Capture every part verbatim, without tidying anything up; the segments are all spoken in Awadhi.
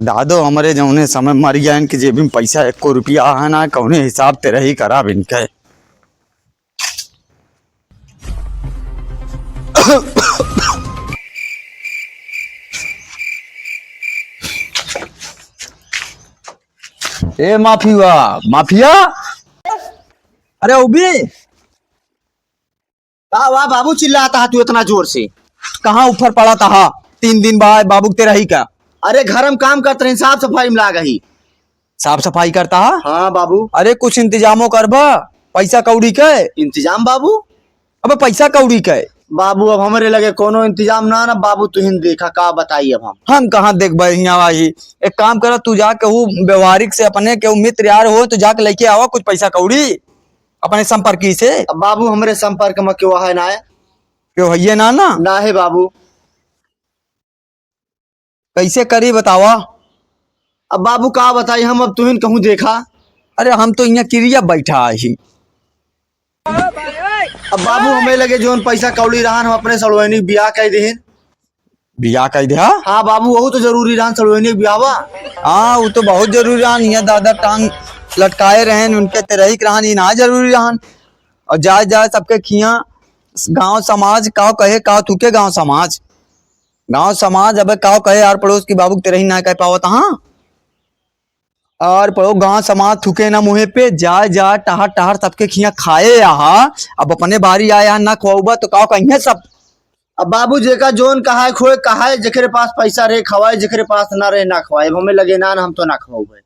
दादो हमरे जौने समय मर गया, इनके जेबी में पैसा एको रुपया है ना, कौने हिसाब तेरही कराब इनके। ए माफिया, माफिया। अरे उबी। का हुआ बाबू, चिल्लाता है तू इतना जोर से? कहाँ ऊपर पड़ा था? तीन दिन बाद बाबू के तेरही का। अरे घर में काम करते रहे, साफ सफाई में लाग ही। साफ सफाई करता है? हाँ बाबू। अरे कुछ इंतजामो करबा, पैसा कौड़ी के। इंतजाम बाबू? अबे पैसा कौड़ी के। बाबू अब हमरे लगे कोनो इंतजाम ना ना बाबू, तुहिन देखा का बताई अब हम। हम कहाँ देखबे हियाँ आई? एक काम करा, तू जाके वो व्यवहारिक से अपने के वो मित्र यार हो तो जाके लेके आवा कुछ पैसा कौड़ी। अपने संपर्की से। अब बाबू, हमरे संपर्क में केहू है ना है। केहू हइये ना ना? ना है बाबू। कैसे करी बतावा? अब बाबू का बताई हम, अब तुहिन कहूँ देखा। अरे हम तो यहाँ किरिया बैठा ही। अब बाबू, हमें लगे जौन पैसा कौड़ी रहन, हम अपने सड़वैनी के बियाह कइ देहिन। बियाह कइ दे, हाँ? हाँ बाबू, वहू तो जरूरी रहन, सड़वैनी के बियाह बा। हाँ, वो तो बहुत जरूरी रहन। यहाँ दादा टांग लटकाए रहन, उनके तेरही के रहन, ये ना जरूरी रहन। और जाए जाए सबके खिया गांव समाज काव कहे, काव थूके गांव समाज, गांव समाज अबे काव कहे यार पड़ोस की बाबू के तेरही ना कह पावत, हाँ। और पड़ो गांव समाज थूके ना मुँहे पे, जाए जाए टहर टहर सबके खिया खाए आहा। अब अपने बारी आए आहा ना खवाउबा तो काव कहिए सब। अब बाबू जेका जौन कहाए खोए कहाए, जेकरे पास पैसा रहे खवाए, जेकरे पास ना रहे ना खवाए। अब हमें लगे ना, ना हम तो ना खवाउबे।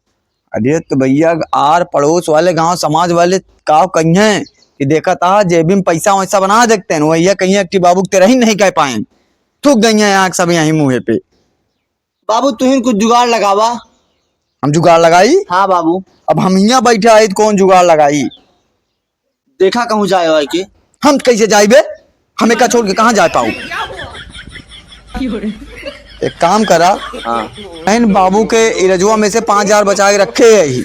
अरे तो भैया, आर पड़ोस वाले गांव समाज वाले काव कहिए कि देखा था जेबी में पैसा वैसा बना देखते हैं, वही कहिए कि बाबू के तेरही नहीं कह पाए, थूक गई हैं आँख सब यहीं मुँहे पे। बाबू तुहिन कुछ जुगाड़ लगावा। हम जुगाड़ लगाई? हाँ बाबू। अब हम हियाँ बैठा है तो कौन जुगाड़ लगाई? देखा कहूँ जाए वाए के। हम कैसे जाइबे? हमें का छोड़ के कहाँ जाए पाऊ? एक काम करा, हाँ। बहन बाबू के इरजुआ में से पाँच हजार बचा के रखे है ही।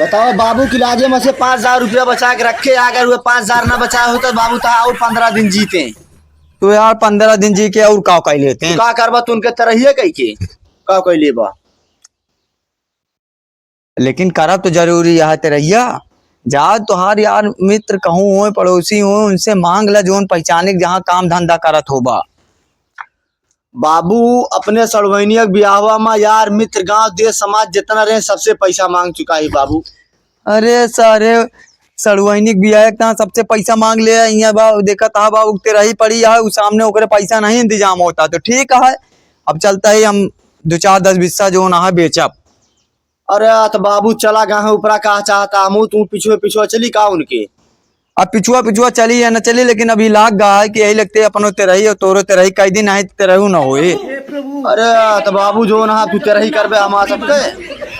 बताओ बाबू की लाजे में से पाँच हजार रुपया बचा के रखे, अगर वे पाँच हजार ना बचाए होते तो बाबू ता और पन्द्रह दिन जीते। तो यार पन्द्रह दिन जी के और का कर लेते हैं? का करबा, तू उनके तरहिए कह के का कर लेबा? लेकिन करब तो जरूरी है तेरहिया। जा तोहार यार मित्र कहूँ होए, पड़ोसी होए, उनसे मांग ला, जौन पहचाने के जहाँ काम धंधा करत होबा। बाबू, अपने सड़वैनिया के बियाहवा मा यार मित्र गांव देश समाज जितना रहे, सबसे पैसा मांग चुका ही बाबू। अरे सारे सड़वैनी के बियाह के तहाँ सबसे पैसा मांग ले, यहाँ बा, देखा था बाबू तेरही पड़ी है, उ सामने ओकरे पैसा नहीं इंतजाम होता तो ठीक है। अब चलता ही हम दो चार दस बिस्सा जौन है बेचब। अरे, आ त बाबू चला गा है ऊपरा, का चाहता हमू तू पिछुए पिछुए चली का उनके? अब पिछुआ पिछुआ चली या न चली, लेकिन अभी लाग गा है कि यही लगते अपनो तेरही और तोरो तेरही कई दिन आए तेरहू न होए। अरे, आ त बाबू जौन हा तू तेरही करबे हमार सबके।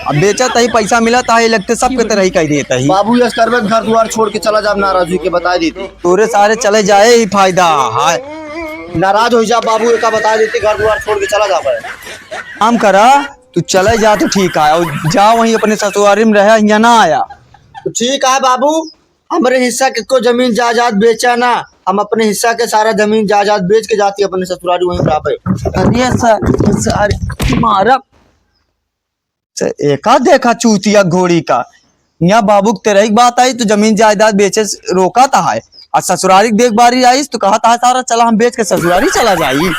अब बेचा तही पैसा मिला ता, यही लगते सबके तेरही कई देता ही। बाबू यस करबे घर दुआर छोड़ के चला जा, नाराज हुई के बता देती। तोरे सारे चले जाए ही फायदा है। नाराज हो जा बाबू, एका बता देती घर दुआर छोड़ के चला जा बे। काम करा, तू चले जा तो ठीक है, और जा वहीं अपने ससुरारी में रहे, यहाँ ना आया। तो ठीक है बाबू, हमरे हिस्सा के को जमीन जायदाद बेचा ना, हम अपने हिस्सा के सारा जमीन जायदाद बेच के जाती अपने ससुरारी वहीं रहबे। अरे सर, सर, मारा। से एका देखा चूतिया घोड़ी का, यहाँ बाबू के तेरही के बात आई तो जमीन जायदाद बेचे से रोका ता है, और ससुरारी के देख बारी आईस तो कहा ता है सारा चला हम बेच के ससुरारी चला जाई।